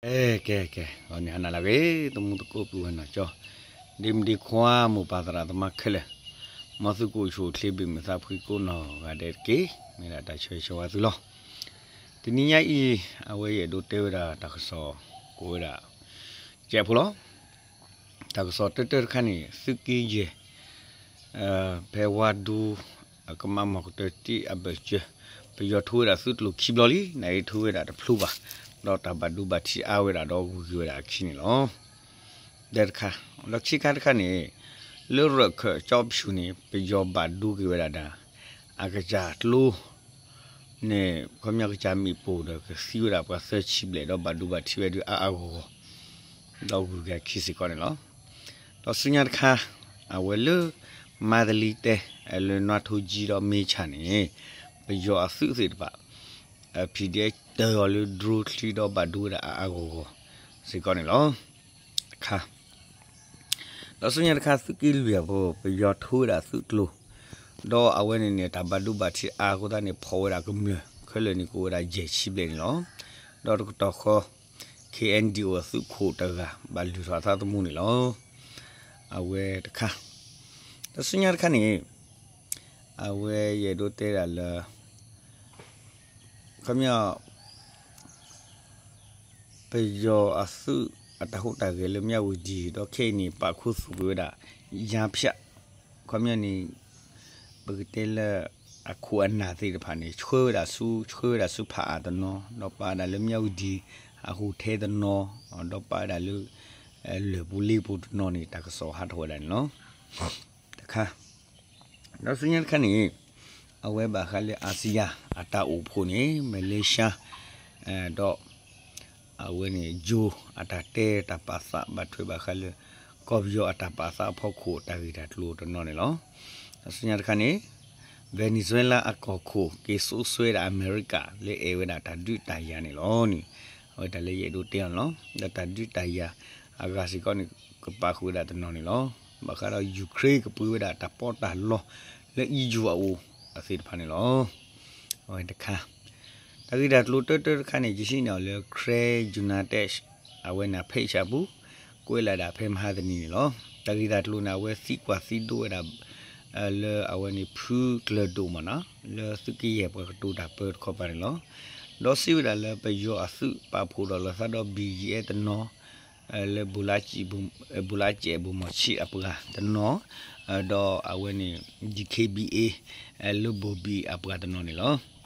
ကဲ ကဲ ကဲ ဂီၤန့ၣ်ဟါနၤလၢအဂ့ၤ သမူသကိးပုၢ်ဝဲၢ်နီၢ်ကၠီ, ဒ့မုၣ်ဒ့ခွါ မိၢ်ပၢ်သရၣ်သမါခဲလၢာ်, မ်သုကအိၣ်ဆူၣ်အိၣ်ချ့ဘၣ်မုာ်သးဖှံကိးနီၢ်ဂၤဒဲးတက့ၢ်. မ့ၢ်ဒၣ်တၢ်ဆၢဂ့ၤဆၢဝါသုလီၤ. တနံၤညါအံၤ အဝဲယအဲၣ်ဒိးတဲဝဲဒၣ်တၢ်ကစီၣ် ကိးဝဲဒၣ် ကဲးဖိလီၤ. တၢ်ကစီၣ်တၢတၢတခါန့ၣ် သုးက့ယဲၢ် ဖဲဝါဒူ အကမၣ်မီၢ်ကတၢၢ်တံၢ်အဘၢၣ်စၢၤ ပယီၤထိဝဲဒၣ်သုးကျိၤခံဘျီလံ, နအံၤထိဝဲဒၣ်တဖျိဘၣ်, ဒီးတၢ်ဘၣ်ဒိဘၣ်ထံးအါဝဲဒၣ်ဒီးဂုၤက့ၤဝဲဒၣ်အခံန့ၣ်လီၤ. ဒီးတခါ, ဒီးခံခါတခါန့ၣ် လၢရၢၢ်ခၢၣ်ကၠီဖၠူၣ်န့ၣ် ပယီၤဘၣ်ဒိက့ၤဝဲဒၣ်ဒီး အကစၢ်ကျိ န့ၣ် ခီပညီကစၢ်မ့ၣ်ပိၢ်ဒီးကသံဝဲဒၣ်ပှၤသၢဆံဘျဲၣ် ဒီးဘၣ်ဒိဘၣ်ထံးဝဲဒၣ်အါအါဂီၢ်ဂီၢ် ဒီးဂုၤက့ၤအခံစ့ၢ်ကီးန့ၣ်လီၤ. ဒီးဆူညါတခါ အဝဲလၢ မါသလံတဲ လၢနွါထိကၠံဒီးမ့ၢ်ဆၣ်န့ၣ် ပယီၤအသုးသ့ၣ်တဖၣ် PDF တၢ်အီၤလၢ drone ချံဒီးဘၣ်ဒိဝဲဒၣ်အါအါဂီၢ်ဂီၢ်စ့ၢ်ကီးန့ၣ်လီၤ. တခါ ဒီးဆူညါတခါ သုးက့လွံၢ်အပူၤ ပယီၤထိဝဲဒၣ်သုးကျိၤ, ဒီးအဝဲန့ၣ်န့ၣ် တၢ်ဘၣ်ဒိဘၣ်ထံးအါအဃိသတးန့ၣ် ဖီၣ်ဝဲဒၣ်ကမျၢၢ်ခဲလၢာ်န့ၣ် ကအိၣ်ဝဲဒၣ်ယဲၢ်ဆံဘျဲၣ်န့ၣ်လီၤ. ဒီးတကတီၢ်ဃီ KNDO အသုးခိၣ်တဂၤ ဘၣ်လုၢ်ထီၣ်အသးသမူန့ၣ်လီၤ. အဝဲတခါ, ဒီးဆူညါတခါန့ၣ် အဝဲယအဲၣ်ဒိးတဲဒၣ်လၢ ခီပညီ ပယီၤအသုးအတၢ်ဟူးတၢ်ဂဲၤလၢမၠၣ်ဝတံၤ ဒီးခဲအံၤန့ၣ် ပာ်ခူသူၣ်ကွံာ်ဝဲဒၣ် ယါဖၠၣ်, ခီပညီန့ၣ် ပကတဲလၢ အခိၣ်အနၢ်သ့ၣ်တဖၣ်န့ၣ် ဆှၢဝဲဒၣ်ဆူ ဆှၢဝဲဒၣ်ဆူဖးအါတနီၤ, ဒီးပာ်ဝဲဒၣ်လၢမၠၣ်ဝတံၤ အဟူးထဲတနီၤ, ဒီးပာ်ဝဲဒၣ်လၢ လၢၢ်ပူၤလ့ပူၤတနီၤန့ၣ် တၢ်ကစီၣ်ဟးထီၣ်ဝဲဒၣ်န့ၣ်လီၤ. တခါ ဒီးဆူညါတခါန့ၣ် အဝဲဘၣ်ဃးလၢ ASEAN အတၢ်အိၣ်ဖှိၣ်န့ၣ် Malaysia ဒီး အဝဲန့ၣ် Joe အတၢ်တဲတၢ်ပာ်သးဘၣ်ထွဲဘၣ်ဃးလၢ ကီၢ်ပယီၤအတၢ်ပာ်သးအဖီခိၣ် တၢ်ဂ့ၢ်တၢ်ကျိၤတနီၤန့ၣ်လီၤ. ဒီးဆူညါတခါန့ၣ် Venezuela အကီၢ်ခိၣ် က့ၤစိာ်ဆှၢဒၣ်အမဲရကၤ လၢအဲၣ်ဝဲဒၣ်တၢ်ဒုးတၢ်ယၤန့ၣ်လီၤန့ၣ် အဝဲတၢ်လၢယအဲၣ်ဒိးတဲအီၤန့ၣ်လီၤ. ဒီးတၢ်ဒုးတၢ်ယၤအဂၤစ့ၢ်ကီးန့ၣ် ကပာ်ဃုာ်ဝဲဒၣ်တနီၤန့ၣ်လီၤ. ဘၣ်ဃးဒီး Ukraine ကပှ့ၤဝဲဒၣ်တၢ်ပီးတၢ်လီလၢ E U အအိၣ်အသ့ၣ်တဖၣ်န့ၣ်လီၤ. အဝဲတခါ တၢ်ဂ့ၢ်တၢ်ကျိၤတၢတၢတခါန့ၣ် ယဟံးန့ၢ်အီၤလၢ Karen United အဝဲန့ၣ် page အပူၤ ကွဲးလီၤဒၣ်ဖဲမဟါတနံၤန့ၣ်လီၤ. တၢ်ဂ့ၢ်တၢ်ကျိၤန့ၣ် အဝဲသံကွၢ်သံဒိးဝဲဒၣ် လၢအဝဲန့ၣ်ဖုကျၢၢ်ဒိၣ်မ့ၢ်နီၤ လၢသုးက့ယဲၢ်ပှၤကတိၤတၢ်ပၢတခီပၤန့ၣ်လီၤ. ဒီးစံးဝဲဒၣ်လၢပယီၤအသုးပာ်ဖှိၣ်ဒီးလီၤသးဒီး B G F တနီၤ လၢ ဘိလါကၠံၣ် ဘိလါကၠံၣ်အဘိမီၤဆံးအပှၤတနီၤ ဒီးအဝဲန့ၣ် D K B A လၢဘိၣ်ဘံၣ်အပှၤတနီၤန့ၣ်လီၤ.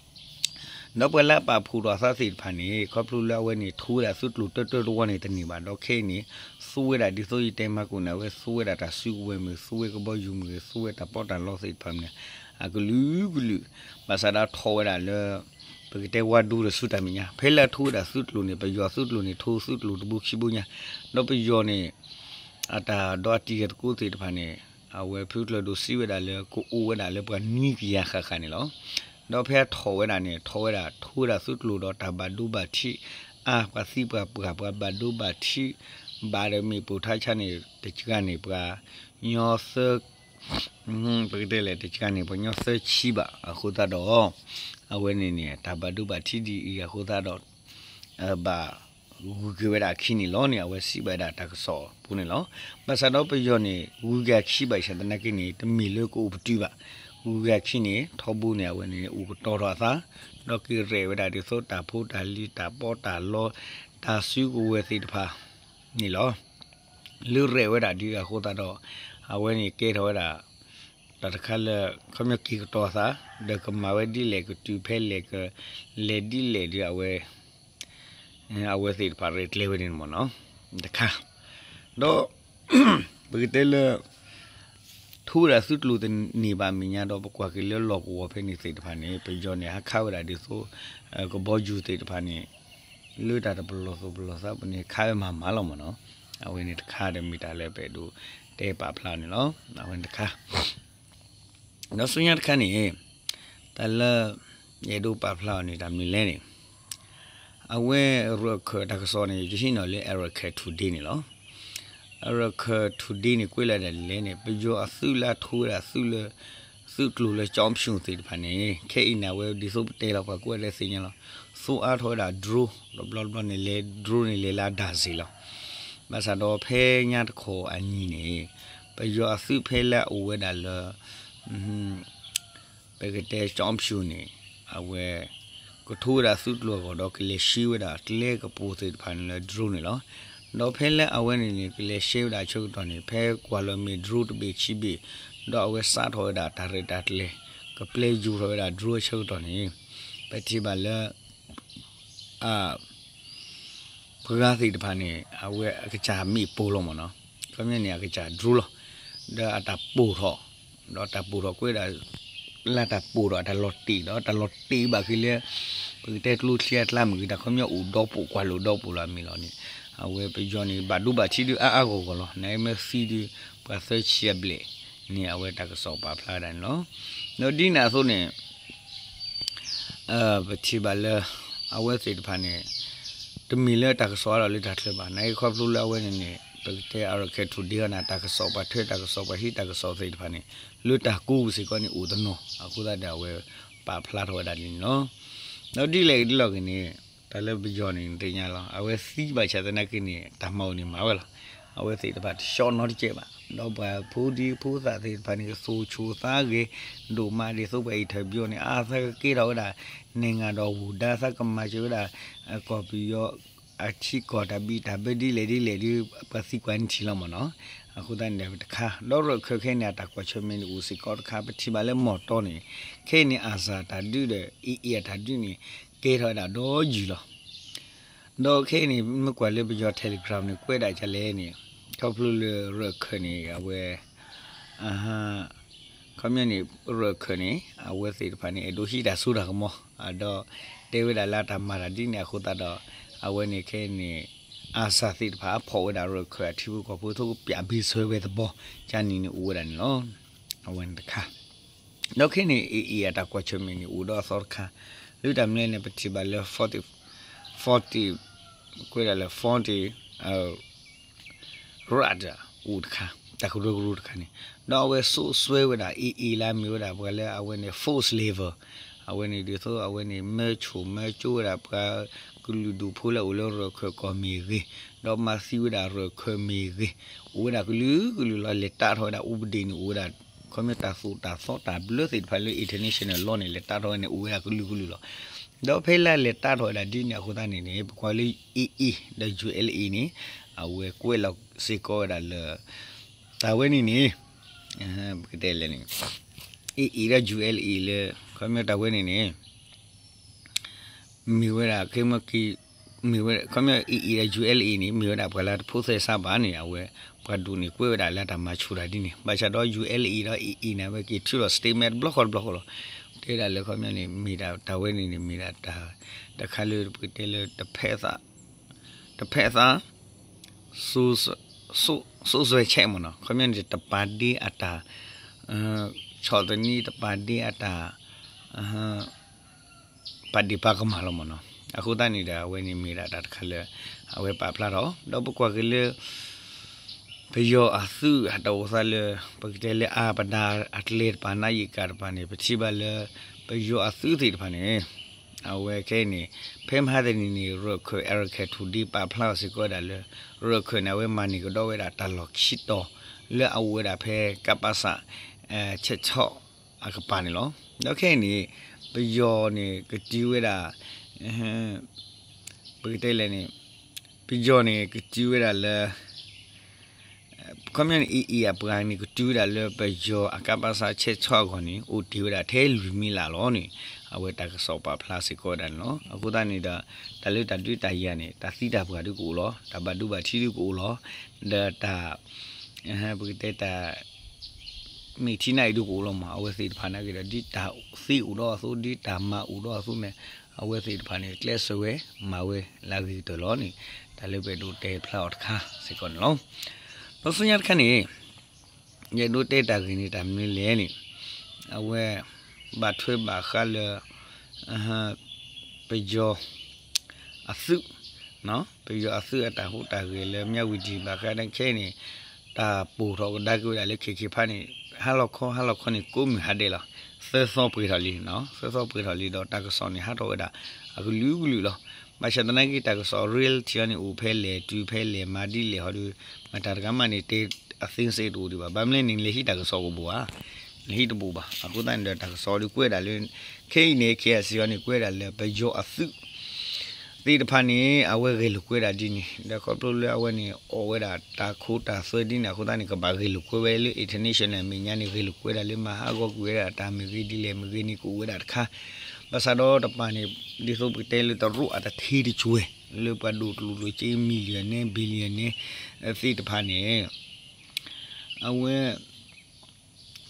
ဒီးပှၤလၢအပာ်ဖှိၣ်ထီၣ်အသးသ့ၣ်တဖၣ်န့ၣ် ခီဖျိလၢအဝဲန့ၣ် ထိဝဲဒၣ်သုးကျိၤတၢတၢတဝီန့ၣ်တန့ၢ်ဘၣ် ဒီးခဲအံၤန့ၣ် သူဝဲဒၣ်ဒ်သိးယတဲမၤကိၣ်န့ၣ် အဝဲသူဝဲဒၣ်တၢ်စုကဝဲၤမ့ၢ်ဂ့ၤ သူဝဲကဘီယူၤမ့ၢ်ဂ့ၤ သူဝဲတၢ်ပီးတၢ်လီသ့ၣ်တဖၣ်မ့ၢ်ဂ့ၤ အကလုာ်ကလုာ် ဘၣ်ဆၣ်ဒီးထီၣ်ဝဲဒၣ်လၢ ပကတဲဝါဒူဒီးဆူတၢ်မဲာ်ညါ ဖဲလၢအထိဝဲဒၣ်သုးကျိၤန့ၣ် ပယီၤသုးကျိၤန့ၣ် ထိသုးကျိၤတဘိခံဘိညါ ဒီးပယီၤန့ၣ် အတၢ်ဒီးအတံၢ်အသကိးသ့ၣ်တဖၣ်န့ၣ် အဝဲဖုကျၢၢ်ဒိၣ်စံးဝဲဒၣ်လၢ ကအိၣ်ဝဲဒၣ်လၢပှၤနွံကယၤဃၣ်ဃၣ်န့ၣ်လီၤ. ဒီးဖဲအထီၣ်ဝဲဒၣ်န့ၣ် ထီၣ်ဝဲဒၣ် ထိဝဲဒၣ်သုးကျိၤဒီးတၢ်ဘၣ်ဒိဘၣ်ထံး အါပှၤသံပှၤပှၢ်ပှၤဘၣ်ဒိဘၣ်ထံး ဘၣ်ဒီးမ့ၣ်ပိၢ်ထါဆါန့ၣ် တကဂၤန့ၣ် ပှၤညီသၢ ပကတဲလဲၣ် တကဂၤန့ၣ် ပှၤညီသၢဆံဘၣ်အဃိသတးဒီး အဝဲန့ၣ်န့ၣ် တၢ်ဘၣ်ဒိဘၣ်ထံးဒ်အံၤအဃိသတးဒီး ဘၣ်ဂုၤက့ၤဝဲဒၣ်အခံန့ၣ်လီၤန့ၣ် အဝဲစံးဘၣ်ဒၣ်တၢ်ကစီၣ်အပူၤန့ၣ်လီၤ. ဘၣ်ဆၣ်ဒီးပယီၤန့ၣ် ဂုၤက့ၤအခံဘၣ်ဆၣ်သနာ်က့န့ၣ် တမ့ၢ်လၢကအိၣ်ပတုာ်ဘၣ်. ဂုၤက့ၤအခံန့ၣ် ထီဘိန့ၣ် အဝဲန့ၣ် အိၣ်ကတီၤထီၣ်အသး ဒီးက့ၤရဲၣ်ဝဲဒၣ်ဒ်သိးတၢ်ဖိတၢ်လံၤတၢ်ပီးတၢ်လီ တၢ်စုကဝဲၤသ့ၣ်တဖၣ်န့ၣ်လီၤ. လၢရဲၣ်ဝဲဒၣ်ဒ်အဃိသတးဒီး အဝဲန့ၣ်ကဲထီၣ်ဝဲဒၣ် တၢ်တခါလၢ ခီပညီက့ၤကတီၤအသး ဒီးကမၤဝဲဒ်လဲၣ် ကတုၤဖဲလဲၣ် ကလဲၤဒ်လဲၣ်ဒီးအဝဲ အဝဲသ့ၣ်တဖၣ်ရဲၣ်ကျဲၤဝဲန့ၣ်မ့ၢ်နီၤ တခါ ဒီး ပကတဲလၢ ထိဝဲဒၣ်သုးကျိၤတန့ၢ်ဘၣ်အမဲာ်ညါဒီး ပကွၢ်က့ၤလၢလီၢ်ကဝီၤဖဲန့ၣ်သ့ၣ်တဖၣ်န့ၣ် ပယီၤန့ၣ် ဟးခးဝဲဒၣ်ဒ်သိး ကဘီယူၤသ့ၣ်တဖၣ်န့ၣ် လၢတၢ်တပလီၢ်သိးပလီၢ်သးပူၤန့ၣ် ခးဝဲမၤမၤလီၤမ့ၢ်နီၤ အဝဲန့ၣ်တခါဒီးမ့ၢ်တၢ်လၢပအဲၣ်ဒိးတဲပာ်ဖျါန့ၣ်လီၤ အဝဲန့ၣ်တခါ ဒီးဆူညါတခါန့ၣ် တၢ်လၢ ယအဲၣ်ဒိးပာ်ဖျါအီၤန့ၣ် တၢ်မနုၤလဲၣ်န့ၣ် အဝဲရၢၢ်ခၢၣ်တၢ်ကစီၣ်န့ၣ် ယဟံးန့ၢ်လၢ Arakan Today န့ၣ်လီၤ. Arakan Today န့ၣ် ကွဲးလီၤဒၣ်လဲၣ်န့ၣ် ပယီၤအသုးလၢအထိဝဲဒၣ်သုးလၢ သုးကျိၤလၢကၠီအီၣ်ပၠူၣ်သ့ၣ်တဖၣ်န့ၣ် ခဲအံၤန့ၣ် အဝဲဒ်သိးပတဲလီၤ ပှၤကိးဂၤဒဲးသ့ၣ်ညါလီၤ, သူအါထီၣ်ဝဲဒၣ် drone ဒီးဘျီတဘျီန့ၣ် လဲၤ drone န့ၣ် လဲၤလၢအဒၣ်စ့ၢ်လီၤ. ဘၣ်ဆၣ်ဒီးဖဲညါတခီအနံၤန့ၣ် ပယီၤအသုးဖဲလၢအအိၣ်ဝဲဒၣ်လၢ ပကတဲကၠီအီၣ်ပၠူၣ်န့ၣ် အဝဲ ကထိဝဲဒၣ်သုးကျိၤအဂီၢ်ဒီး ကလဲၤရှဲဝဲဒၣ်ကျဲကပူၤသ့ၣ်တဖၣ်န့ၣ်လၢ drone န့ၣ်လီၤ. ဒီးဖဲလၢအဝဲန့ၣ်န့ၣ် ကလဲၤရှဲဝဲဒၣ်အဆၢကတီၢ်န့ၣ် ဖဲကွၢ်လီၤမ့ၢ် drone တဘ့ၣ်ခံဘ့ၣ် ဒီးအဝဲစးထီၣ်ဝဲဒၣ်တၢ်ရဲၣ်တၢ်ကျဲၤ ကပျဲယူၤထီၣ်ဝဲဒၣ် drone အဆၢကတီၢ်န့ၣ် ပထံၣ်ဘၣ်လၢ အ ပှၤသ့ၣ်တဖၣ်န့ၣ် အဝဲအကစၢ်မ့ၣ်ပိၢ်လီၤမ့ၢ်နီၤ, ခီပညီန့ၣ် အကစၢ် drone လီၤ. ဒီးအတၢ်ပိၢ်ထီၣ်, ဒီးတၢ်ပိၢ်ထီၣ်ကွဲးဒၣ် လၢတၢ်ပိၢ်ထီၣ် အတၢ်လီၤတံၢ်ဒီး တၢ်လီၤတံၢ်ဘၣ်ဃ့လၢ ပကတဲကျိချံအကျါမ့ၢ်ဂ့ၤ တၢ်ခီပညီအိၣ်ဒီးပိာ် ကွၢ်လိာ်ဒီးပိာ်လီၤမ့ၢ်လီၤန့ၣ် အဝဲပယီၤန့ၣ် ဘၣ်ဒိဘၣ်ထံးဒုးအါအါဂီၢ်ဂီၢ်လီၤ. နမ့ၢ်သံဒုး ပှၤသၢဆံအဘျဲၣ်န့ၣ် အဝဲတၢ်ကစီၣ်ပာ်ဖျါဒၣ်န့ၣ်လီၤ. ဒီးဒ်န့ၣ်အသိးန့ၣ် ပထံၣ်ဘၣ်လၢ အဝဲသ့ၣ်တဖၣ်န့ၣ် တမ့ၢ်လၢတၢ်ကစီၣ်အါထီၣ်လၢတၢ်ချၢဘၣ်. နာ်က့ခီဖျိလၢအဝဲန့ၣ်န့ၣ် ပကတဲ Rakhine Today အံၤန့ၣ် တၢ်ကစီၣ်ပှၤထွဲတၢ်ကစီၣ် ပှၤဟံးတၢ်ကစီၣ်သ့ၣ်တဖၣ်န့ၣ် လၢတၢ်ကိးပူၤစ့ၢ်ကီးန့ၣ်အိၣ်တနီၤ အဃိသတးဒီးအဝဲပာ်ဖျါထီၣ်ဝဲဒၣ်ဒ်န့ၣ်လီၤ. ဒီးဒ်လဲၣ်ဒ်လဲၣ်ဂ့ၤန့ၣ် တၢ်လၢပယီၤန့ၣ် နသ့ၣ်ညါလီၤ အဝဲသံဘၣ်ဆၣ်သနာ်က့န့ၣ် တၢ်မၤအိၣ်န့ၣ်မၤဝဲလီၤ. အဝဲသ့ၣ်တဖၣ်တဆှီနီတကဲဘၣ် ဒီးပှၤဖိဒံဖိသၣ်သ့ၣ်တဖၣ်န့ၣ် ကသိၣ်ဆိသးဂဲၤ ဒိၣ်မးဒ်သိးပှၤ interview န့ၣ် အသးကကဲထီၣ်ဝဲဒၣ် နဲၣ်ငါဒီးဝူၤဒါ သးကမၤစၢၤဝဲဒၣ် ကီၢ်ပယီၤ အထံကီၢ်တၢ်ဘံၣ်တၢ်ဘၢဒ်လဲၣ်ဒ်လဲၣ်ဒ် ပှၤသံကွၢ်နထံၣ်လီၤမ့ၢ်နီၤ. အဃိသတးန့ၣ်ဒီးတခါ ဒီးရၢၣ်ခၢၣ်ခဲအံၤန့ၣ် အတၢ်ကွၢ်ဆၢၣ်မဲာ်န့ၣ်အိၣ်စ့ၢ်ကီးတခါ ပထံၣ်ဘၣ်လၢမီၢ်တီန့ၣ် ခဲအံၤန့ၣ် အၤစၢ်တၢ်ဒုးဒီး AA အတၢ်ဒုးန့ၣ် ကဲထီၣ်ဝဲဒၣ်ဒီးယုၢ်လီၤ. ဒီးခဲအံၤန့ၣ် မ့ၢ်ကွၢ်လၢပယီၤ Telegram န့ၣ် ကွဲးဒၣ်ဒ်လဲၣ်န့ၣ် ခီဖျိလၢရၢၣ်ခၢၣ်န့ၣ် အဝဲ ခီပညီန့ၣ် ရၢၣ်ခၢၣ်န့ၣ် အဝဲသ့ၣ်တဖၣ်န့ၣ် အဲၣ်ဒိးဟံးတၢ်စိတၢ်ကမီၤ ဒီးတဲဝဲဒၣ်လၢအတၢ်မၤတၢ်ဒ်န့ၣ်အဃိသတးဒီး အဝဲန့ၣ်ခဲအံၤန့ၣ် အၤစၢ်သ့ၣ်တဖၣ် အဖီၣ်ဝဲဒၣ်ရၢၣ်ခၢၣ်အထံဖိကီၢ်ဖိ ထိကပျးဘ့ၣ်ဆၢဝဲသဘီ ကန့ၣ်န့ၣ်အိၣ်ဝဲဒၣ်န့ၣ်လီၤ. အဝဲန့ၣ်တခါ ဒီးခဲအံၤန့ၣ် AA အတၢ်ကွၢ်ဆၢၣ်မဲာ်န့ၣ် အိၣ်ဒီးအသီတခါ လၢတၢ်မနုၤလဲၣ်န့ၣ် ပထံၣ်ဘၣ်လၢ forty, forty, ကွဲးဒၣ်လၢ forty, ရၣ်ဒၢၣ် အိၣ်တခါ တၢ်ကရၢကရိတခါန့ၣ် ဒီးအဝဲစိာ်စွဲဝဲဒၣ် AA လၢအမ့ၢ်ဝဲဒၣ်ပှၤလၢအဝဲန့ၣ် force labor အဝဲန့ၣ်ဒ်သိးအဝဲန့ၣ် မၢဆိၣ်မၢကၠိဝဲဒၣ်ပှၤကလုာ်ဒူၣ်ဖိလၢအိၣ်လၢရၢၣ်ခၢၣ်ကီၢ်မ့ၢ်ဂ့ၤ, ဒီးမၤသံဝဲဒၣ်ရၢၣ်ခၢၣ်မ့ၢ်ဂ့ၤ, အိၣ်ဝဲဒၣ်ကလုာ်ကလုာ်လီၤ. လဲၤတၢ်ထီၣ်ဝဲဒၣ် ဥပဒေ န့ၣ် အိၣ်ဝဲဒၣ် ခီပညီတၢ်သိၣ်တၢ်သီတၢ်ဘျၢသ့ၣ်တဖၣ်လၢ international law န့ၣ် လဲၤတၢ်ထီၣ်ဝဲန့ၣ် အိၣ်ဝဲဒၣ်ကလုာ်ကလုာ်လီၤ. ဒီးဖဲလၢလဲၤတၢ်ထီၣ်ဝဲဒၣ်ဒ်န့ၣ်အဃိသတးန့ၣ်န့ၣ် ပကွၢ်လၢ AA ဒီး ULA န့ၣ် အဝဲကွဲးလီၤစ့ၢ်ကီးဝဲဒၣ်လၢ တၢ်ဝဲန့ၣ်န့ၣ် ပကတဲလဲၣ်န့ၣ် AA ဒီး ULA လၢ ခီပညီတၢ်ဝဲန့ၣ်န့ၣ် မ့ၢ်ဝဲဒၣ် ခီပညီ AA ဒီး ULA န့ၣ် မ့ၢ်ဝဲဒၣ်ပှၤလၢတဖိသဲစးဘၣ်န့ၣ် အဝဲ ပှၤဒိၣ်န့ၣ်ကွဲးဝဲဒၣ်လၢတၢ်မၤဆူၣ်တၢ်ဒ်န့ၣ် ဘၣ်ဆၣ်ဒီး ULA ဒီး AA န့ၣ် အဝဲက့ၤထုးထီၣ် statement တဘျီဃီတဘျီဃီလီၤ. တဲဒၣ်လၢခီပညီန့ၣ် မ့ၢ်ဒၣ်တၢ်ဝဲန့ၣ်န့ၣ် မ့ၢ်ဒၣ်တၢ် တခါလၢပကတဲလၢ တဖက်သး စိစွဲချက် မ့ၢ်နီၤ ခီပညီန့ၣ် တပာ်ဒ့အတၢ် ဆီၣ်သနံး တပာ်ဒ့အတၢ် ပာ်ဒ့ၣ်ပာ်ကမၣ်လီၤမ့ၢ်နီၤ. အဃိသတးန့ၣ်ဒီး အဝဲန့ၣ်မ့ၢ်ဒၣ်တၢ်တခါလၢ အဝဲပာ်ဖျါထီၣ် ဒီးပကွၢ်က့ၤလၢ ပယီၤအသုးအတၢ်အိၣ်သးလၢ ပကတဲလၢအပဒါအကျဲတဖၣ် နးယံာ်ကၣ်တဖၣ်န့ၣ် ပထံၣ်ဘၣ်လၢ ပယီၤအသုးသ့ၣ်တဖၣ်န့ၣ် အဝဲခဲအံၤန့ၣ် ဖဲမဟါတနံၤန့ၣ် ရၢၢ်ခၢၣ် Rakhine Today ပာ်ဖျါအီၤစ့ၢ်ကီးဝဲဒၣ်လၢ ရၢၢ်ခၢၣ်န့ၣ် အဝဲမၤန့ၢ်ကဒီးဝဲဒၣ်တၢ်လီၢ်ခံတီၤ လၢအအိၣ်ဝဲဒၣ်ဖဲ ကပစ ဆဲးဆီၣ်အကပၤန့ၣ်လီၤ. ဒီးခဲအံၤန့ၣ် ပယီၤန့ၣ်ကတုၤဝဲဒၣ် ပကတဲလဲၣ်န့ၣ် ပယီၤန့ၣ်ကတုၤဝဲဒၣ်လၢ ခီပညီန့ၣ် AA အပှၤန့ၣ် ကတုၤဝဲဒၣ်လၢပယီၤအကပစ ဆဲးဆီၣ်အဂီၢ်န့ၣ် အိၣ်တ့ၢ်ဝဲဒၣ်ထဲလွံၢ်မံလးလီၤန့ၣ် အဝဲတၢ်ကစီၣ်ပာ်ဖျါစ့ၢ်ကီးဝဲဒၣ်န့ၣ်လီၤ. အဃိသတးန့ၣ်ဒီး တၢ်လၢတၢ်ဒုးတၢ်ယၤန့ၣ် တၢ်သံတၢ်ပှၢ်ဒုးကအိၣ်လီၤ, တၢ်ဘၣ်ဒိဘၣ်ထံးဒုးကအိၣ်လီၤ, ဒီးတၢ် ပကတဲတၢ် မ့ၢ်ထံနၢ်အံၤဒုးကအိၣ်လီၤမး အဝဲသ့ၣ်တဖၣ်နာ်က့ဒီး ဒ်တၢ်သ့အိၣ်ဒီးအသိး ဒ်တၢ်မၤအိၣ်ဒီးအသိးန့ၣ် အဝဲသ့ၣ်တဖၣ်န့ၣ် ကျဲးစၢးဝဲမၤဝဲလၢအဂ့ၤကတၢၢ်လီၤန့ၣ် တၢ်လၢပအဲၣ်ဒိးတဲဖျါအီၤတခါစ့ၢ်ကီးန့ၣ်လီၤ. ဒီးဆူညါတခါန့ၣ် ယအဲၣ်ဒိးတဲတၢ်ဂ့ၢ်န့ၣ် တၢ်မနုၤလဲၣ်န့ၣ် အဝဲ ဘၣ်ထွဲဘၣ်ဃးလၢ ပယီၤ အသုး ပယီၤအသုးအတၢ်ဟူးတၢ်ဂဲၤလၢ မြဝတီ ဘၣ်ဃးဒီးခဲအံၤန့ၣ် တၢ်ပိာ်ထီၣ်ကဒါက့ၤဝဲဒၣ်လၢ ခဲက့ၤဖးန့ၣ် ဟါလီၤခီ ဟါလီၤခီန့ၣ် ကိးမုၢ်ဟါဒဲးလီၤ. သၢသီပှဲၤထီၣ်လံနီၤ, သၢသီပှဲၤထီၣ်လံဒီး တၢ်ကစီၣ်န့ၣ် ဟးထီၣ်ဝဲဒၣ် အကလုာ်ကလုာ်လီၤ. ဘၣ်ဆၣ်သနာ်က့ တၢ်ကစီၣ် reality အံၤန့ၣ် အိၣ်ဖဲလဲၣ်တုၤဖဲလဲၣ် မၤဒ်လဲၣ်ဟီဒီး မတၤတဂၤမးန့ၣ် တဲအသ့စ့တအိၣ်ဒံးဘၣ်. ဘၣ်မနုၤလဲၣ်န့ၣ် လဲၤဟံးတၢ်ကစီၣ်ကဘိၣ်ဧါ, လဲၤဟံးတဘိၣ်ဘၣ်. အဃိသတးန့ၣ်ဒီး တၢ်ကစီၣ်ဒီးကွဲးဒၣ်လၢ ခဲအံၤန့ၣ် KIC အံၤန့ၣ် ကွဲးဒၣ်လၢပယီၤအသုး သ့ၣ်တဖၣ်န့ၣ် အဝဲဂဲၤလိာ်ကွဲဒၣ်ဒ်န့ၣ် ဒီးခီဖျိလၢအဝဲန့ၣ် အီၣ်ဝဲဒၣ်တၢ်ခိတၢ်သွဲဒ်န့ၣ် အဃိသတးန့ၣ် ကဘၣ်ဂဲၤလိာ်ကွဲဝဲလၢ international အမဲာ်ညါန့ၣ် ဂဲၤလိာ်ကွဲဒၣ်လၢမၤဟးဂီၤကွံာ်ဝဲဒၣ်တၢ်မ့ၢ်ဂ့ၤ ဒ်လဲၣ်မ့ၢ်ဂ့ၤန့ၣ် ကအိၣ်ဝဲဒၣ်တခါ. ဘၣ်ဆၣ်ဒီးတပၤန့ၣ် ဒ်သိးပကတဲလၢတရူးအတထံတကွဲၢ် လၢပှၤဒိၣ်တလိၣ်လိၣ်က့ millionaire billionaire သ့ၣ်တဖၣ်န့ၣ် အဝဲ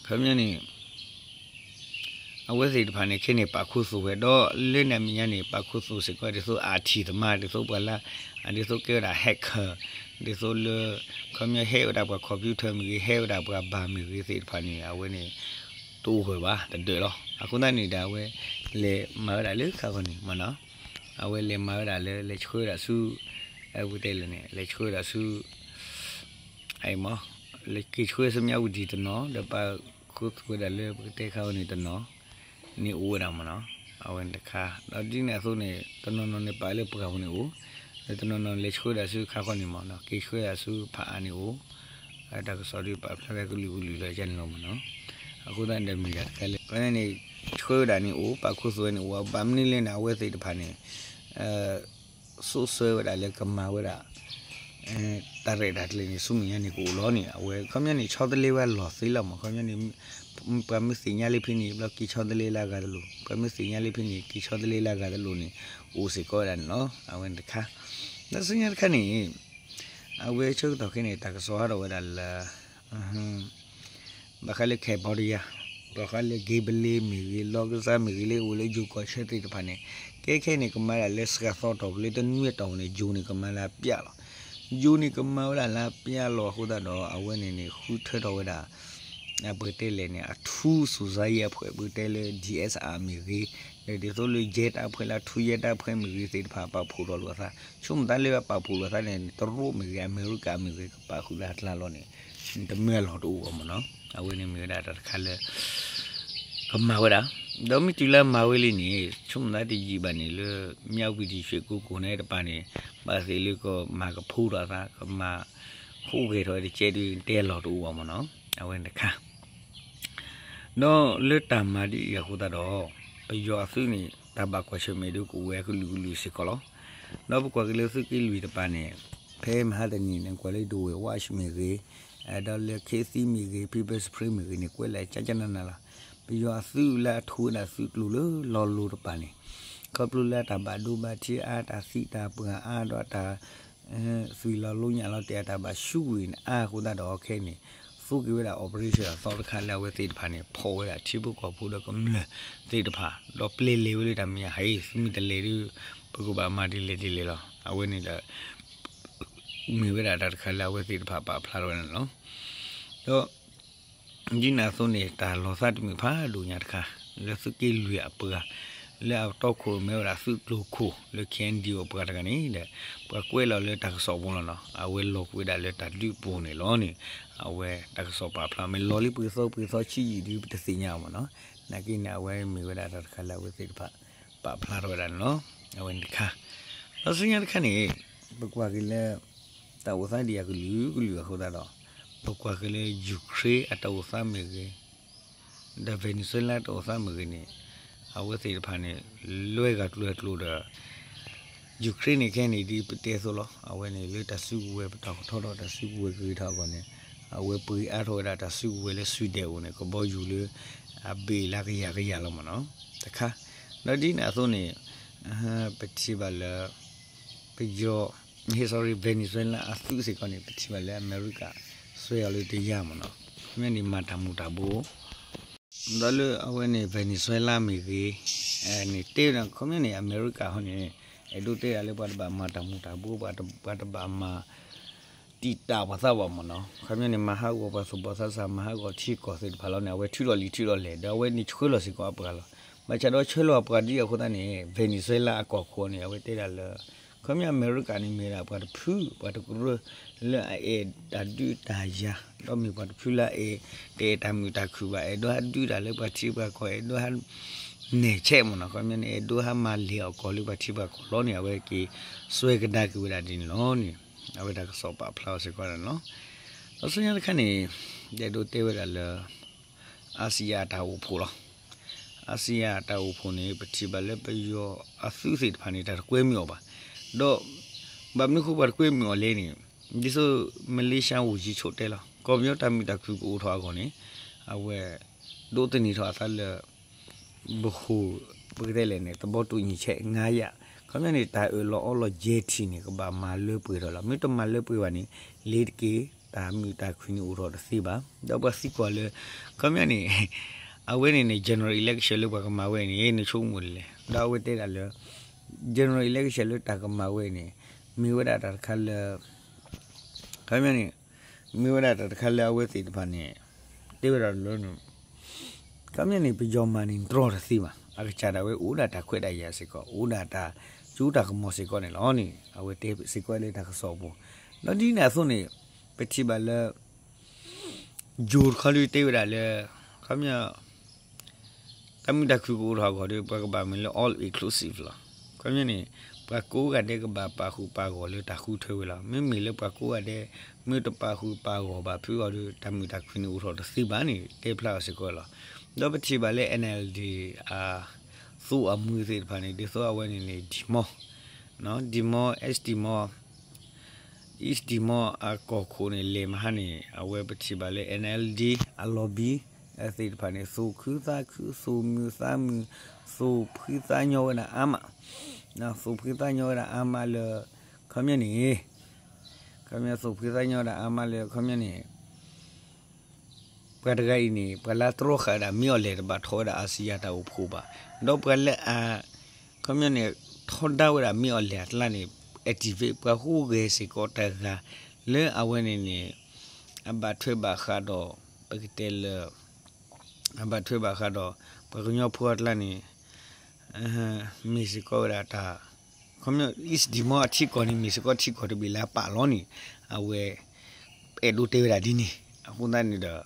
ခီပညီန့ၣ် အဝဲသ့ၣ်တဖၣ်န့ၣ် ခဲန့ၣ် ပာ်ခူသူၣ်ဝဲ ဒီးလၢန့ၣ်အမဲာ်ညါန့ၣ် ပာ်ခူသူၣ်စ့ၢ်ကီး ဒ်သိးအထံၣ်သမါ ဒ်သိးပှၤလၢ ဒ်သိးကဲဝဲဒၣ် hacker ဒ်သိးလၢ ခီပညီဟဲဝဲဒၣ်ပှၤ computer မ့ၢ်ဂ့ၤ ဟဲဝဲဒၣ်ပှၤဘၣ်မ့ၢ်ဂ့ၤသ့ၣ်တဖၣ်န့ၣ် အဝဲန့ၣ် တအိၣ်ဂၢၢ်ဘၣ် တဒၢးလီၤ. အဃိသတးန့ၣ်ဒီး အဝဲလဲၤမၤဝဲဒၣ်လၢခါခီန့ၣ်မ့ၢ်နီၤ, အဝဲလဲၤမၤဝဲဒၣ်လၢ လဲၤဆှၢဝဲဒၣ်ဆူ အဝဲတဲလဲၣ်န့ၣ် လဲၤဆှၢဝဲဒၣ်ဆူ အမ့ၢ် လဲၤက့ၤဆှၢဆူမၠးဝတံၤတနီၤ ဒီးပာ်ခူသူၣ်ဝဲဒၣ်လၢပကတဲခါဝဲန့ၣ်တနီၤ န့ၣ်အိၣ်ဝဲဒၣ်မ့ၢ်နီၤ. အဝဲန့ၣ်တခါ ဒီးဒ်န့ၣ်အသိးန့ၣ် တနီၤနီၤန့ၣ်ပာ်လၢပှၢ်ပူၤန့ၣ်အိၣ်, ဒီးတနီၤနီၤလဲၤဆှၢဒၣ်ဆူခါခီန့ၣ်မ့ၢ်နီၤ က့ၤဆှၢဒၣ်ဆူဖးအါန့ၣ်အိၣ်, တၢ်ကစီၣ်ဒ်ပာ်ဖျါဝဲကလုာ်ကလုာ်လီၤယါန့ၣ်လီၤမ့ၢ်နီၤ. အဃိသတးန့ၣ်ဒီးမ့ၢ်ဒၣ်တခါလၢ ခီန့ၣ် ဆှၢဝဲဒၣ်န့ၣ်အိၣ် ပာ်ခူသူၣ်ဝဲန့ၣ်အိၣ် ဘၣ်မနုၤလဲၣ်န့ၣ် အဝဲသ့ၣ်တဖၣ်န့ၣ် စိတ်ဆၢဝဲဒၣ်လၢကမၤဝဲဒၣ် တၢ်ရဲၣ်တၢ်ကျဲၤန့ၣ် ဆူမဲာ်ညါန့ၣ်ကအိၣ်လီၤန့ၣ် အဝဲခီပညီန့ၣ် ဆီတလဲဝဲလီၢ်သ့လီၤမ့ၢ် ခီပညီန့ၣ် ပှၤမ့ၢ်သ့ၣ်ညါလၢဖဲန့ၣ် ဘျီက့ၤဆီတလဲလၢအဂၤတလိၤ ပှၤမ့ၢ်သ့ၣ်ညါလၢဖဲန့ၣ် က့ၤဆီတလဲလၢအဂၤတလိၤန့ၣ် အိၣ်စ့ၢ်ကီးဝဲဒၣ်န့ၣ်လီၤ. အဝဲန့ၣ်တခါ ဒီးဆူညါတခါန့ၣ် အဝဲဆၢကတီၢ်ခဲအံၤန့ၣ် တၢ်ကစီၣ်ဟးထီၣ်ဝဲဒၣ်လၢ ဘၣ်ဃးလၢ Cambodia ဘၣ်ဃးလၢ gambling မ့ၢ်ဂ့ၤ လောင်းကစား မ့ၢ်ဂ့ၤလၢအိၣ်လၢယိၤကီၢ်ဆၢသ့ၣ်တဖၣ်န့ၣ် ကဲခဲန့ၣ် ကမၤဒၣ်လၢစှၤသီတီၢ်ပူၤလၢတနွံအတီၢ်ပူၤန့ၣ် ယိၤန့ၣ် ကမၤလၢအပျၢ်လီၤ. ယိၤန့ၣ် ကမၤဝဲဒၣ်လၢအပျၢ်လီၤအဃိသတးဒီး အဝဲန့ၣ်န့ၣ် ဃုထၢထီၣ်ဝဲဒၣ် ပကတဲလဲၣ်န့ၣ် အထူးစုဇာတ်အဖွဲ့ ပကတဲလၢ DSR မ့ၢ်ဂ့ၤ ဒီးဒ်သိးလၢ ရဲတပ်ဖွဲ့ လၢအထူးရဲတပ်ဖွဲ့ မ့ၢ်ဂ့ၤသ့ၣ်တဖၣ် ပာ်ဖှိၣ်ထီၣ်လိာ်အသး ဆိကမိၣ်သးလၢပာ်ဖှိၣ်လိာ်သးန့ၣ် တရူးမ့ၢ်ဂ့ၤ အမဲရကၤမ့ၢ်ဂ့ၤ ကပာ်ဃုာ်လၢအကျါလီၤန့ၣ် တမၢအလီၢ်တအိၣ်ဘၣ်မ့ၢ်နီၤ. အဝဲန့ၣ်မ့ၢ်ဝဲဒၣ်တၢ်တခါလၢ ကမၤဝဲဒၣ် ဒီးမ့ၢ်တုၤလၢအမၤဝဲလံန့ၣ် ဆိကမိၣ်သးတယံာ်ဘၣ်န့ၣ်လၢ မြဝတီ ရွှေကုက္ကို န့ၣ်တပၤန့ၣ် ဘၣ်သ့ၣ်လၢကမၤကဖိထီၣ်အသး ကမၤဟူးဂဲၤထီၣ်ဝဲတကဲဒုး တဲအလီၢ်တအိၣ်ဘၣ်မ့ၢ်နီၤ. အဝဲန့ၣ်တခါ ဒီးလၢတၢ်မၤဒ်အံၤအဃိသတးဒီး ပယီၤအသုးန့ၣ် တၢ်ဘၣ်ကွၢ်ဆၢၣ်မဲာ်ဒုးကအိၣ်ဝဲကလုာ်ကလုာ်စ့ၢ်ကီးလီၤ. ဒီးပကွၢ်က့ၤလၢသုးက့လွံၢ်တပၤန့ၣ် ဖဲမဟါတနံၤန့ၣ် ကွၢ်လၢဒိဝဲၢ်ဝါၡ်မ့ၢ်ဂ့ၤ ဒီးလၢခ့သံမ့ၢ်ဂ့ၤ People's Spring မ့ၢ်ဂ့ၤန့ၣ် ကွဲးလၢကကနနလီၤ. ပယီၤအသုးလၢအထူဝဲဒၣ်သုးကျိၤလၢလီၤလိၤတပၤန့ၣ် ခီဖျိလၢအတၢ်ဘၣ်ဒိဘၣ်ထံးအါ တၢ်သံတၢ်ပှၢ်အါ ဒီးတၢ် သွံၣ်လီၤလိညၣ်လီၤတဲာ်အတၢ်ဘၣ်ဆူးဝံၤန့ၣ် အါအဃိသတးဒီးခဲအံၤန့ၣ် သူက့ၤဝဲဒၣ် operation အသီတခါလၢအဝဲသ့ၣ်တဖၣ်န့ၣ် ဖီၣ်ဝဲဒၣ်ထံဖိကီၢ်ဖိဒီးကမျၢၢ်သ့ၣ်တဖၣ် ဒီးပျဲလဲၤဝဲလၢတၢ်မဲာ်ညါဟဲ သုမ့ၢ်တလဲၤဒုး ပကဘၣ်မၤဒ်လဲၣ်ဒ်လဲၣ်လီၤ. အဝဲန့ၣ်ဒီး မ့ၢ်ဝဲဒၣ်တၢ်တခါလၢအဝဲသ့ၣ်တဖၣ်ပာ်ဖျါထီၣ်ဝဲဒၣ်န့ၣ်လီၤ. ဒီး ဒ်န့ၣ်အသိးန့ၣ် တၢ်လီၤသးတမုာ်ဖးဒိၣ်ညါတခါ လၢသုးက့လွံၢ်အပှၤ လၢအတီခိၣ်မ့ၢ်ဝဲဒၣ်သုးကျိၤခိၣ် လၢ KNDO အပှၤတဂၤန့ၣ်ဒီး ပှၤကွဲးလီၤလၢတၢ်ကစီၣ်ပူၤလီၤနီၤ အဝဲလီၤကွံာ်ဝဲဒၣ်လၢတၢ်ဒုးပူၤန့ၣ်လီၤန့ၣ် အဝဲတၢ်ကစီၣ်ပာ်ဖျါမ့ၢ်လီၤလံပှဲၤသီပှဲၤသီဆံးယံာ်ဒုးပတသ့ၣ်ညါအီၤမ့ၢ်နီၤ နာ်က့န့ၣ် အဝဲမ့ၢ်ဝဲဒၣ်တၢ်တခါလၢအဝဲသ့ၣ်တဖၣ် ပာ်ဖျါထီၣ်ဝဲဒၣ်န့ၣ်လီၤ. အဝဲန့ၣ်တခါ ဒီးဆူညါတခါန့ၣ် ပကွၢ်က့ၤလၢ တၢ်အိၣ်သးဒ်အကလုာ်ကလုာ်အဃိသတးဒီး ပကွၢ်က့ၤလၢ Ukraine အတၢ်အိၣ်သးမ့ၢ်ဂ့ၤ ဒီး Venezuela တၢ်အိၣ်သးမ့ၢ်ဂ့ၤန့ၣ် အဝဲသ့ၣ်တဖၣ်န့ၣ် လွဲဂၤကျိၤကျိၤဒီး Ukraine န့ၣ်ခဲအံၤန့ၣ် ဒ်ပတဲအသိးလီၤ. အဝဲန့ၣ်လၢတၢ်စုကဝဲၤပတီၢ်ကထီထီၣ်တၢ်စုကဝဲၤကဂ့ၤထီၣ်အဂီၢ်န့ၣ် အဝဲပှ့ၤအါထီၣ်ဝဲဒၣ်တၢ်စုကဝဲၤလၢ Sweden အအိၣ်န့ၣ် ကဘီယူၤလၢ အဘ့ၣ်လၢကယၤကယၤလီၤမ့ၢ်နီၤ တခါ ဒီးဒ်န့ၣ်အသိးန့ၣ် ပထံၣ်ဘၣ်လၢ ပယီၤ ဟ့ၣ် sorry Venezuela အသုးစ့ၢ်ကီးန့ၣ် ပထံၣ်ဘၣ်လၢအမဲရကၤ စွဲအီၤလၢတယၤမ့ၢ်နီၤ ခီပညီန့ၣ်မၤတၢ်မူၤတၢ်ဘိ ဒီးလၢအဝဲန့ၣ် Venezuela မ့ၢ်ဂ့ၤ န့ၣ်တဲဝဲဒၣ် ခီပညီန့ၣ် အမဲရကၤဟီန့ၣ် အဲၣ်ဒိးတဲဒၣ်လၢပှၤတဘၣ်မၤတၢ်မူၤတၢ်ဘိ ပှၤတဘၣ်မၤ တံာ်တာ်ပှၤသးဘၣ်မ့ၢ်နီၤ ခီပညီန့ၣ် မၤဟးဂီၤပှၤသူၣ်ဘီၣ်သးစၢ် မၤဟးဂီၤထံကီၢ်သ့ၣ်တဖၣ်လီၤန့ၣ် အဝဲထုးထီၣ်လံာ်ထုးထီၣ်လဲၢ် ဒီးအဝဲန့ၣ်ဆှၢလီၤစ့ၢ်ကီးအပှၤလီၤ. ဘၣ်ဆၣ်ဒီးဆှၢလီၤအပှၤဒ်အဃိသတးန့ၣ် Venezuela အကီၢ်ခိၣ်န့ၣ် အဝဲတဲဒၣ်လၢ ခီပညီအမဲရကၤန့ၣ်မ့ၢ်ဒၣ်ပှၤတဖု ပှၤတကရၢလၢအအဲၣ်တၢ်ဒုးတၢ်ယၤ, ဒီးမ့ၢ်ပှၤတဖုလၢအအဲၣ် တအဲၣ်တၢ်မုာ်တၢ်ခုၣ်ဘၣ်, အဲၣ်ဒိးဟးဒုးတၢ်လၢပှၤထံပှၤကီၢ်, အဲၣ်ဒိးဟး နဲၣ်ဆဲးမ့ၢ်နီၤ, ခီပညီန့ၣ် အဲၣ်ဒိးဟးမၤလဲၢ်အီၣ်ကီၢ်လၢပှၤထံပှၤကီၢ်လီၤန့ၣ် အဝဲက့ၤစွဲကဒါက့ၤဝဲဒၣ်ဒ်န့ၣ်လီၤန့ၣ်, အဝဲတၢ်ကစီၣ်ပာ်ဖျါအီၤစ့ၢ်ကီးန့ၣ်လီၤ. ဒီးဆူညါတခါန့ၣ် ဒဲဒိးတဲဝဲဒၣ်လၢ အါစံယၤအတၢ်အိၣ်ဖှိၣ်လီၤ. အါစံယၤအတၢ်အိၣ်ဖှိၣ်န့ၣ် ပထံၣ်ဘၣ်လၢပယီၤအသုးသ့ၣ်တဖၣ်န့ၣ် တၢ်တကွဲမုာ်အီၤဘၣ်. ဒီး ဘၣ်မနုၤဃိပှၤတကွဲမုာ်အီၤလဲၣ်န့ၣ်, ဒ်သိး မလ့ၡါ ဝန်ကြီးချုပ် တဲလီၤ ကီၢ်ပယီၤတၢ်မုာ်တၢ်ခုၣ်ကအိၣ်ထီၣ်အဂီၢ်န့ၣ်, အဝဲ ဒိးသန့ၤထီၣ်အသးလၢ ဗဟို ပကတဲလဲၣ်န့ၣ် သဘောတူညီချက် ငါးရပ်, ခီပညီန့ၣ် တၢ်အၢၣ်လီၤအီလီၤယဲၢ်ထံၣ်န့ၣ် ကဘၣ်မၤလၢပှဲၤထီၣ်လီၤ. မ့ၢ်တမၤလၢပှဲၤဘၣ်န့ၣ် လ့ၤတက့ၢ် တၢ်မုာ်တၢ်ခုၣ်န့ၣ်အိၣ်ထီၣ်တသ့ဘၣ်. ဒီးပှၤသံကွၢ်လၢ ခီပညီန့ၣ် အဝဲန့ၣ်န့ၣ် general election လၢပှၤကမၤဝဲန့ၣ် နဆိကမိၣ်ဒ်လဲၣ်. ဒီးအဝဲတဲဒၣ်လၢ general election လၢတၢ်ကမၤဝဲန့ၣ် မ့ၢ်ဝဲဒၣ်တၢ်တခါလၢ ခီပညီန့ၣ် မ့ၢ်ဝဲဒၣ်တၢ်တခါလၢအဝဲသ့ၣ်တဖၣ်န့ၣ် တဲဝဲဒၣ်လၢ ခီပညီန့ၣ် ပယီၤမၤန့ၣ်တြီတသ့ဘၣ်. အကစၢ်ဒၣ်ဝဲအိၣ်ဒၣ်တၢ်ခွဲးတၢ်ယာ်စ့ၢ်ကီး အိၣ်ဒၣ်တၢ်စိတၢ်ကမီၤစ့ၢ်ကီးန့ၣ်လီၤန့ၣ် အဝဲတဲစ့ၢ်ကီးလၢတၢ်ကစီၣ်အပူၤ. ဒီးဒ်န့ၣ်အသိးန့ၣ် ပထံၣ်ဘၣ်လၢ ယိၤတခီဒုးတဲဝဲဒၣ်လၢ ခီပညီ တၢ်မုာ်တၢ်ခုၣ်ကအိၣ်ထီၣ်အဂီၢ်ဒီး ပှၤကဘၣ်မ့ၢ်လၢ all inclusive လီၤ. ခီပညီန့ၣ် ပှၤကိးဂၤဒဲးကဘၣ်ပာ်ဃုာ်ပာ်ဂီၢ်လၢတၢ်ဃုထၢဝဲလီၤ. မ့မ့ၢ်လၢပှၤကိးဂၤဒဲး မ့ၢ်တပာ်ဃုာ်ပာ်ဂီၢ်ဘၣ်ဖုးအီၤဒီး တၢ်မုာ်တၢ်ခုၣ်န့ၣ်အိၣ်ထီၣ်တသ့ဘၣ်န့ၣ် တဲဖျါအီၤစ့ၢ်ကီးလီၤ. ဒီးပထံၣ်ဘၣ်လၢ NLD အ သိအမုၢ်သ့ၣ်တဖၣ်န့ၣ် ဒ်သိးအဝဲန့ၣ်န့ၣ် ဒံမီၢ် ဒံမီၢ် East Timor East Timor အကီၢ်ခိၣ်န့ၣ်လဲၤမဟါန့ၣ် အဝဲပထံၣ်ဘၣ်လၢ NLD အ lobby သ့ၣ်တဖၣ်န့ၣ် သူၣ်ခုသးခု သူၣ်မုာ်သးမုာ် သူၣ်ဖှံသးညီဝဲဒၣ်အါမး သူၣ်ဖှံသးညီဝဲဒၣ်အါမးလၢ ခီပညီန့ၣ် ခီပညီသူၣ်ဖှံသးညီဝဲဒၣ်အါမးလၢ ခီပညီန့ၣ် ပှၤတဂၤအံၤန့ၣ် ပှၤလၢတြီဃာ်ဝဲဒၣ် မ့ၢ်အီၤလဲၣ် တဘၣ်ထီၣ်ဝဲဒၣ်အါစံယၤတၢ်အိၣ်ဖှိၣ်ဘၣ်. ဒီးပှၤလၢအ ခီပညီန့ၣ် ထီဒါဝဲဒၣ်မ့ၢ်အီၤလဲၣ်အကျါန့ၣ် activate ပှၤဃုဂဲၤစ့ၢ်ကီးတဂၤ လၢအဝဲန့ၣ်န့ၣ် အဘၣ်ထွဲဘၣ်ဃးဒီး ပကတဲလၢ အဘၣ်ထွဲဘၣ်ဃးဒီး ပှၤကညီဖိအကျါန့ၣ် မ့ၢ်စ့ၢ်ကီးဝဲဒၣ်တၢ် ခီပညီ East Timor အထံကီၢ်န့ၣ် မ့ၢ်စ့ၢ်ကီးထံကီၢ်တဘ့ၣ်လၢအပာ်လီၤန့ၣ် အဝဲ အဲၣ်ဒိးတဲဝဲဒၣ်ဒ်န့ၣ် အဃိသတးန့ၣ်ဒီး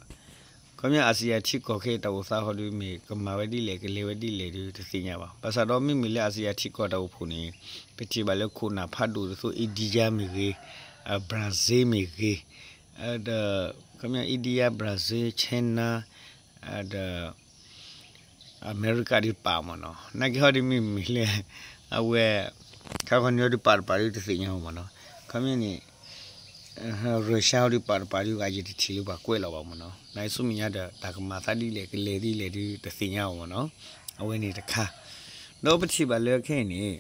ခီပညီ အါစံယၤထံကီၢ်ခဲအံၤတၢ်အိၣ်သးဃီဒီး မ့ၢ်ကမၤဝဲဒ်လဲၣ် ကလဲၤဝဲဒ်လဲၣ်ဒီး တသ့ၣ်ညါဘၣ်. ဘၣ်ဆၣ်ဒီးမ့မ့ၢ်လၢအါစံယၤထံကီၢ်တၢ်အိၣ်ဖှိၣ်န့ၣ် ပထံၣ်ဘၣ်လၢခိၣ်နၢ်ဖးဒိၣ်ဒ်သိး India မ့ၢ်ဂ့ၤ, Brazil မ့ၢ်ဂ့ၤ, ဒီး ခီပညီ India, Brazil, China, ဒီး အမဲရကၤဒုးပာ်မ့ၢ်နီၤ, နာ်က့ဟီဒုးမ့မ့ၢ်လၢ အဝဲ ခါခီန့ၣ်ဒုးပာ်တပာ်ဒုးတသ့ၣ်ညါဘၣ်မ့ၢ်နီၤ, ခီပညီန့ၣ် Russia ဟီဒုးပာ်တပာ်ဒုး ယတထံၣ်လၢပှၤကွဲးလီၤဘၣ်မ့ၢ်နီၤ, နာ်က့ဆူမဲာ်ညါဒီး တၢ်ကမၤသးဒ်လဲၣ် ကလဲၤဒ်လဲၣ်ဒုး တသ့ၣ်ညါဘၣ်မ့ၢ်နီၤ, အဝဲန့ၣ်တခါ, ဒီးပထံၣ်ဘၣ်လၢခဲအံၤန့ၣ်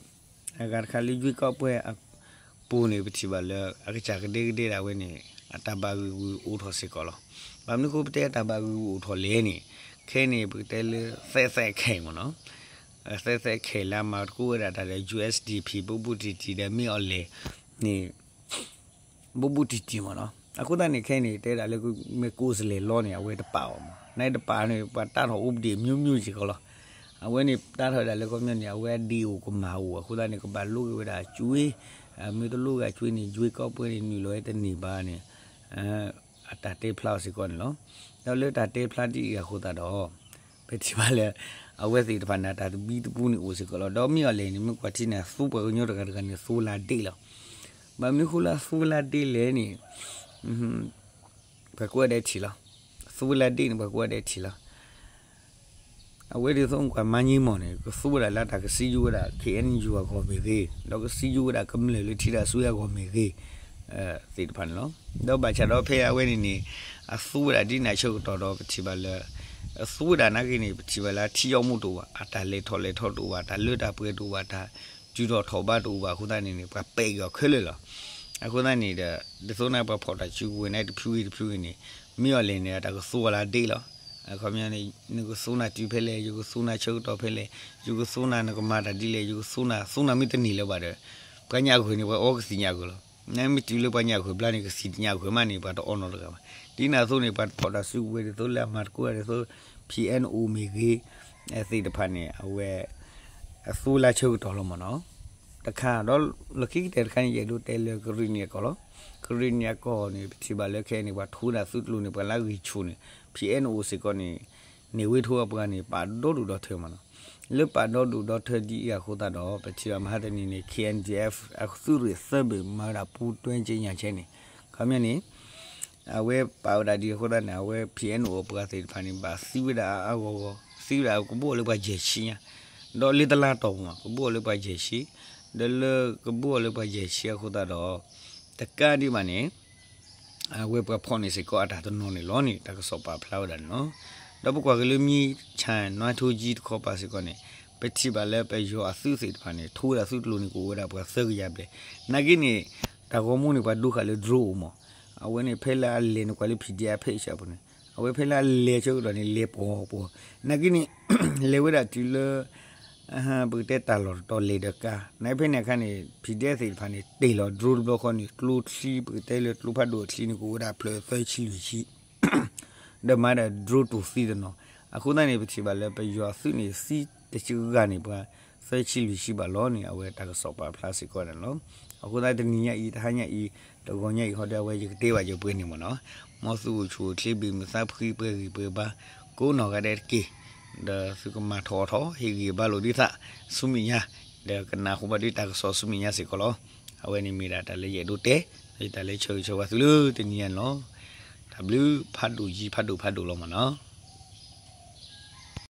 အဂၤတခါလၢ ရွေးကောက်ပွဲ အပူၤန့ၣ် ပထံၣ်ဘၣ်လၢ အကစၢ်ကဒဲကဒဲဒၣ်ဝဲန့ၣ် အတၢ်ဘၣ်ဂံာ်ဂူာ်အိၣ်ထီၣ်စ့ၢ်ကီးလီၤ. ဘၣ်မနုၤဃိပတဲတၢ်ဘၣ်ဂံာ်ဂူာ်အိၣ်ထီၣ်လဲၣ်န့ၣ်, ခဲအံၤန့ၣ် ပကတဲလၢ သဲးသဲးခဲအံၤမ့ၢ်နီၤ, သဲးသဲးခဲအံၤလၢအမၤသကိးဝဲဒၣ်တၢ်ဒီး ယူႇအၢၣ်စၣ်ဒီး ဘူးဘူးတံၢ်တံၢ်ဒီး မ့ၢ်အီၤလဲၣ်န့ၣ် ဘူးဘူးတံၢ်တံၢ်မ့ၢ်နီၤ, အဃိသတးန့ၣ် ခဲအံၤန့ၣ် တဲဒၣ်လၢ မ့ၢ်ကိးစလဲၤလီန့ၣ် အဝဲတပာ်အီၤမ့ၢ်, နတပာ်န့ၣ် ပှၤတၢ်ထီၣ်အိၣ်ပဒ့ၣ် မျိုးမျိုးစ့ၢ်ကီးလီၤ. အဝဲန့ၣ် တၢ်ထီၣ်ဝဲဒၣ်လၢခီပညီန့ၣ် အဝဲအဒ့ၣ်အိၣ်ကမၢ်အိၣ် အဃိသတးန့ၣ် ကဘၣ်လိက့ၤဝဲဒၣ်အကွ့, မ့ၢ်တလိက့ၤအကွ့န့ၣ် ရွေးကောက်ပွဲန့ၣ် နုာ်လီၤဝဲတန့ၢ်ဘၣ်န့ၣ် အတၢ်တဲဖျါအီၤစ့ၢ်ကီးန့ၣ်လီၤ. ဒီးလၢတၢ်တဲဖျါဒ်အံၤအဃိသတးဒီး ပထံၣ်ဘၣ်လၢ အဝဲသ့ၣ်တဖၣ်န့ၣ် တၢ်သဘံၣ်သဘုၣ်န့ၣ်အိၣ်စ့ၢ်ကီးလီၤ. ဒီးမ့ၢ်အီၤလဲၣ်န့ၣ် မ့ၢ်ကွၢ်ထံန့ၣ် သူပှၤကညီတဂၤတဂၤန့ၣ် သူလၢဒ့ၣ်လီၤ. ဘၣ်မနုၤဃိလၢအသူလၢဒ့ၣ်လဲၣ်န့ၣ် ပှၤကိးဂၤဒဲးထံၣ်လီၤ. သူလၢဒ့ၣ်န့ၣ် ပှၤကိးဂၤဒဲးထံၣ်လီၤ. အဝဲဒ်သိးကွၢ်မါညံမီၢ်န့ၣ် ကသူဝဲဒၣ်လၢတၢ်ကစံယိဝဲဒၣ် ခ့ၣ်အဲၣ်ယူၣ် အဂီၢ်မ့ၢ်ဂ့ၤ, ဒီးကစံယိဝဲဒၣ်ကမျၢၢ်လၢထံတၢ်စွ့အဂီၢ်မ့ၢ်ဂ့ၤ သ့ၣ်တဖၣ်န့ၣ်လီၤ. ဒီးဘၣ်ဆၣ်ဒီးဖဲအဝဲန့ၣ်န့ၣ် အသူဝဲဒၣ်ဒ်န့ၣ်အဆၢကတီၢ်ဒီး ပထံၣ်ဘၣ်လၢ အသူဝဲဒၣ်နာ်က့န့ၣ် ပထံၣ်ဘၣ်လၢအထံအီမူးတအိၣ်ဘၣ်, အတၢ်လဲၤထီၣ်လဲၤထီတအိၣ်ဘၣ်, တၢ်လၢတၢ်ပှဲၤတအိၣ်ဘၣ်, တၢ်တုၤထီၣ်ထီၣ်ဘးတအိၣ်ဘၣ်အဃိသတးန့ၣ်န့ၣ် ပှၤပဲာ်က့ၤအီၤခဲလၢာ်လီၤ. အဃိသတးန့ၣ်ဒီး ဒ်သိးန့ၣ် ပှၤဖီၣ်တၢ်စုကဝဲၤန့ၣ် တဖုဂ့ၤတဖုဂ့ၤန့ၣ် မ့ၢ်အီၤလဲၣ်န့ၣ် တၢ်ကသူအီၤလၢဒ့ၣ်လီၤ. အခီပညီန့ၣ် နကသူနၤတုၤဖဲလဲၣ်, ယကသူနၤဆၢကတီၢ်ဖဲလဲၣ်, ယကသူနၤနကမၤတၢ်ဒ်လဲၣ်, ယကသူနၤ, သူနၤမ့ၢ်တန့ၢ်လၢၤဘၣ်ဒီး ပှၤညၣ်ဂွဲၤန့ၣ် ပှၤအီကသံၣ်ညၣ်ဂွဲၤလီၤ. နမ့ၢ်တုၤလၢပှၤညၣ်ဂွဲၤဘျါန့ၣ် ကသံၣ်ညၣ်ဂွဲၤမးန့ၣ် ပှၤတအီနီတဂၤဘၣ်. ဒ်န့ၣ်အသိးန့ၣ် ပှၤဖီၣ်တၢ်စုကဝဲၤဒ်သိးလၢအမၤသကိးဒ်သိး PNO မ့ၢ်ဂ့ၤ သ့ၣ်တဖၣ်န့ၣ် အဝဲ အသူလၢဆၢကတီၢ်လီၤမ့ၢ်နီၤ. တခါဒီး လီၢ်ခံကတၢၢ်တခါန့ၣ် ယအဲၣ်ဒိးတဲလၢကရ့ၣ်နံၣ်အကီၢ်လီၤ. ကရ့ၣ်နံၣ်အကီၢ်န့ၣ် ပထံၣ်ဘၣ်လၢခဲအံၤန့ၣ် ပှၤထိဝဲဒၣ်သုးကျိၤန့ၣ် ပှၤလၢအဂံၢ်ဆူၣ်န့ၣ် P N O စ့ၢ်ကီးန့ၣ် န့ၢ်ဝဲထိအပှၤန့ၣ် ပာ်ဒီဒူၣ်ဒီထၢမးနီၤ. လၢပာ်ဒီဒူၣ်ဒီထၢဒ်အံၤအဃိသတးဒီး ပထံၣ်ဘၣ်မဟါတနံၤန့ၣ် K N D F အသုးရ့ၣ်သၢဘ့ၣ်မၤဝဲဒၣ်ပူတွဲက့ညါဆဲန့ၣ် ခီပညီန့ၣ် အဝဲပာ်ဝဲဒၣ်ဒ်အဃိသတးန့ၣ် အဝဲ P N O အပှၤသ့ၣ်တဖၣ်န့ၣ် ဘၣ်သံဝဲဒၣ်အါအါဂီၢ်ဂီၢ် သံဝဲဒၣ်ကဘိၣ်အီၤလၢပှၤယဲၢ်ဆံညါ, ဒီးလၢတလါတီၢ်ပူၤမး ကဘိၣ်အီၤလၢပှၤယဲၢ်ဆံ, ဒီးလၢကဘိၣ်အီၤလၢပှၤယဲၢ်ဆံအဃိသတးဒီး တကးဒံးဘၣ်န့ၣ် အဝဲပှၤဖီၣ်န့ၢ်စ့ၢ်ကီးအတၢ်တနီၤန့ၣ်လီၤန့ၣ် တၢ်ကစီၣ်ပာ်ဖျါဝဲဒၣ်န့ၣ်လီၤ. ဒီးပကွၢ်က့ၤလၢမံဆၣ်နွံထိကံတခီပၤစ့ၢ်ကီးန့ၣ် ပထံၣ်ဘၣ်လၢပယီၤအသုးသ့ၣ်တဖၣ်န့ၣ် ထိဝဲဒၣ်သုးကျိၤန့ၣ် ကအိၣ်ဝဲဒၣ်ပှၤသၢကယၤဘျဲၣ်, နာ်က့န့ၣ် တၢ်ဂီၤမူန့ၣ် ပှၤဒိဃာ်လၢ drone အိၣ်မး, အဝဲန့ၣ်ဖဲလၢအလဲၤန့ၣ် ကွၢ်လၢ P D F ဖဲအံၤဆၢပူၤန့ၣ် အဝဲဖဲလၢအလဲၤဆၢကတီၢ်န့ၣ် လဲၤပှီၤပှီၤ, နာ်က့န့ၣ် လဲၤဝဲဒၣ်တုၤလၢ ပကတဲတၢ်လီၢ်တတီၤလဲၤဒီးကါ, နာ်က့ဖဲန့ၣ်အခါန့ၣ် P D F သ့ၣ်တဖၣ်န့ၣ် တ့ၢ်လီၤ drone တဘျီဃီန့ၣ် ကျိချံ ပကတဲလၢကျိဖးဒိၣ်အချံန့ၣ် ကအိၣ်ဝဲဒၣ်ဖျၢၣ်သၢဆံလွံၢ်ဆံ ဒီးမၤဒၣ် drone တူၢ်သံတနီၤ, အဃိသတးန့ၣ် ပထံၣ်ဘၣ်လၢပယီၤအသုးန့ၣ် သံတစှၤဂၤန့ၣ် ပှၤသၢဆံလွံၢ်ဆံဘၣ်လီၤန့ၣ် အဝဲတၢ်ကစီၣ်ပာ်ဖျါစ့ၢ်ကီးန့ၣ်လီၤ. အဃိသတးတနံၤညါအံၤ တဟါညါအံၤ တဂီၤညါအံၤ ဟီဒီးအဝဲ ယကတဲဘၣ်ယပှဲၤန့ၣ်မ့ၢ်နီၤ, မ်သုအိၣ်ဆူၣ်အိၣ်ချ့ ဘံၣ်မုာ်သးဖှံ ပှဲၤဂံၢ်ပှဲၤဘါ ကိးနီၢ်ဂၤဒဲးတက့ၢ်, ဒီးသုကမၤထီၣ်အီၣ်ထီၣ် ဟ့ၣ်ဂံၢ်ဘါလိာ်ဒ်သး ဆူမဲာ်ညါ, ဒီးကနၢ်ဟူဘၣ်ဒ်တၢ်ကစီၣ်ဆူမဲာ်ညါစ့ၢ်ကီးလီၤ. အဝဲန့ၣ်မ့ၢ်ဒၣ်တၢ်လၢယအဲၣ်ဒိးတဲ ဒီးတၢ်လၢဆၢဂ့ၤဆၢဝါသုလၢတနံၤညါန့ၣ်လီၤ. တၢ်ဘျုးဖးဒိၣ်ယံၤဖးဒိၣ်ဖးဒိၣ်လီၤမ့ၢ်နီၤ.